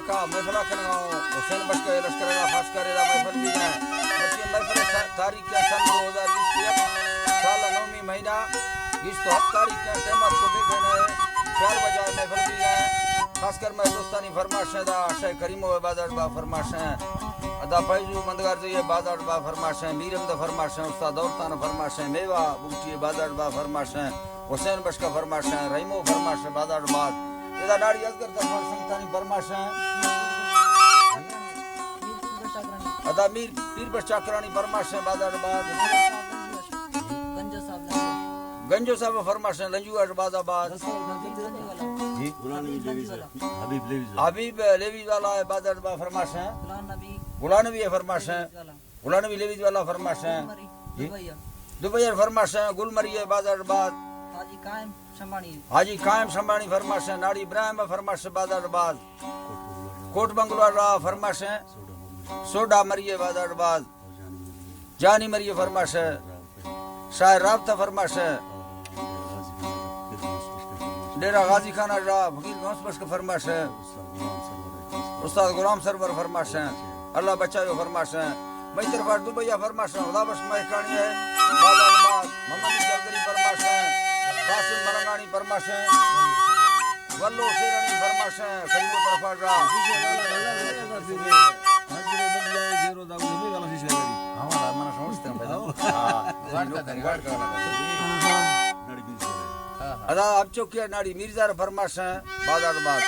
کا محفل کنگا ہوں، حسین بخش کا لشکر کا خاص کر ادا محفل بیگا ہے۔ مرچی محفل تا-، تاریخ کے سن دو ہزار بیست و یک، سال نومی مہینہ، بیست و ہفت تاریخ کے ٹائم آپ کو دیکھنا ہے، چار بجے محفل بیگا ہے۔ خاص کر میں دوستانی فرمائش ہے، دا شاہ کریمو بازار با فرمائش ہے، ادا فیضو مندگار جی بازار با فرمائش ہے، میرم دا فرمائش ہے، استاد دورتان فرمائش ہے، میوا بوٹی بازار با فرمائش ہے، حسین بخش کا فرمائش ہے، رحیمو فرمائش ہے، بازار باز۔ ادا ناڑی ازگر دربار سنگتانی فرمائش ہے۔ ادا میر پیر بخش چاکرانی فرمائش ہے، بازار باز۔ گنجو صاحب فرمائش ہے، لنجو اش بازار باز۔ جی۔ حبیب لیویز والا۔ حبیب لیویز والا۔ حبیب لیویز والا ہے، بازار باز فرمائش ہے۔ غلام نبی۔ غلام نبی ہے فرمائش ہے۔ غلام نبی لیویز والا فرمائش ہے۔ گل مری، جی۔ دوبئی۔ دوبئی فرمائش ہے، گل مری ہے، بازار باز۔ حاجی قائم شمبانی۔ حاجی قائم شمبانی فرمائش ہے، ناڑی ابراہیم فرمائش ہے، بازار باز۔ کوٹ بنگلو را فرمائش ہے، سوڈا مری ہے، بازار باز۔ جانی مری ہے فرمائش ہے، شاہ رابطہ فرمائش ہے۔ ڈیرہ غازی خان را فقیر غوث بخش کا فرمائش ہے۔ استاد غلام سرور فرمائش ہیں، اللہ بچائیو فرمائش ہیں۔ مئی طرفا دوبئی فرمائش ہیں، خدا بخش مہکانی ہے، بازار باز، محمد چوہدری فرمائش ہیں، قاسم ملنگانی فرمائش ہیں، ولو شیرانی فرمائش ہیں، سنگو طرفا را۔ ہاں، من سمجھتے ہیں بھائی۔ ہاں۔ ادا اب چوکیا ناڑی میرزا فرمائش ہیں، بازار باز۔